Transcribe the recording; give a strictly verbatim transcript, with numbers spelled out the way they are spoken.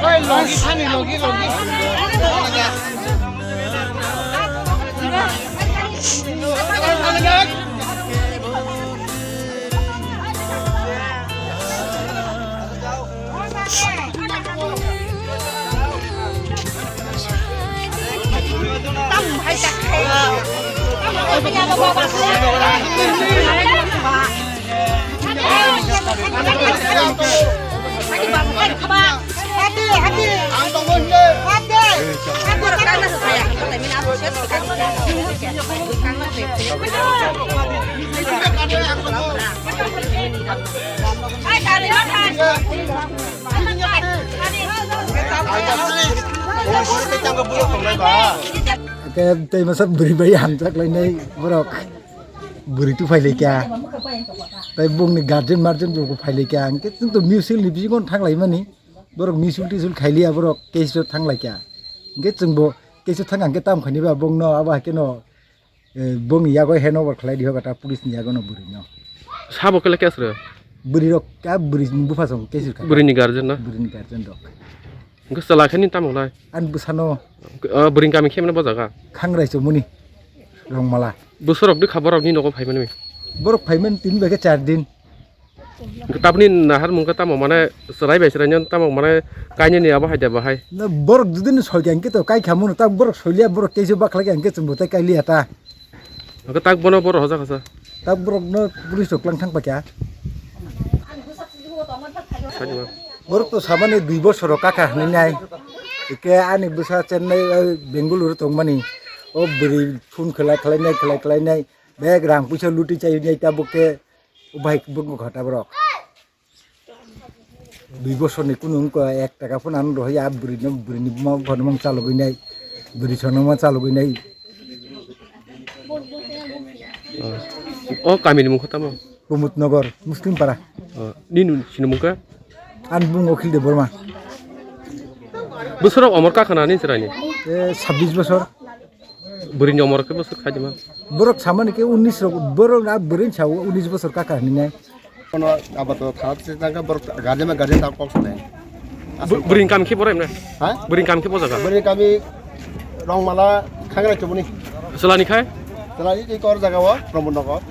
Oi, logi thani, logi, logi. Hwnkhe tei masa bwrwi bai hamjak lainai borok. Bwrwi tu phai laikha. Tei bongni guardian mardian rok phai laikha. Hwnkhe chwng to mutual ni bisingo thang laimani. Borok mutual tisul khai liya, borok case o thang laikha. Hwnkhe chwngbo case o thang hwnkhe tamo khaini ba bongno abo haikhe no. Eh, bongni yago handover khlai di hoga ta police ni yago no bwrwi no. Sabo kele case rw? Bwrwi rok ka bwrwi ni bupha song case rwkha. Bwrwi ni guardian na? Bwrwi ni guardian rok. Hwnkhe chwla khe ni tamo lai? Ani bwsano. Ah, bwrwi ni kami khe mano bo jaga? Khangrai chomoni. Rongmala. Bwswk rok dikha borok ni nogo phai mani? Borok phaimani tin bai khe char din. Tabni nahar mungkha tamo mane chwrai bai chwrai nyan tamo mane kainani abo hai da bahai. Na borok judini soikha hwnkhe to kai khamu ta borok soiliya borok teisa bakhlai kha hwnkhe chwngbo tai kailiya ta. Hwnkhe tak bono borok hoja khasa. Tak borok no police rok lang thang pakya. Borok to samani dui bosoro kaka hwnwi nai. Ike ani bwsa Chennai, o Bengaluru tongmani. O bwrwi phone khlai khlai nai, khlai khlai nai. Bek rang puisa luti chai nai tabuk khe. O bhai bwkha ta borok. Dui bosor ni kunu wngkha ek taka phano ano rohorya, bwrwi no, bwrwi ni buma phano mang chalogwi nai, bwrwi sono ma chalogwi nai. O kami ni mungkha tamo? Pramod Nagar, Muslim Para. O, nini sini mungkha? Ani bung Akhil Debbarma. Bwswrok omor kakha na ni chwrai ni? E, sabbish bosor. Bwrwi ni omor khe bwswk khaidima? Borok samani khe unis rok, borok na bwrwi sao unis bosor kaka hinwi nai. Kono abato thana se tangka borok guardian ma guardian ta kok sane. Bwrwi ni kam khe borai mane? Ha? Bwrwi ni kam khe bojaga? Bwrwi ni kami Rongmala Khangra Chumuni. Selani khai? Selani tei kor jaga o Pramod Nagar.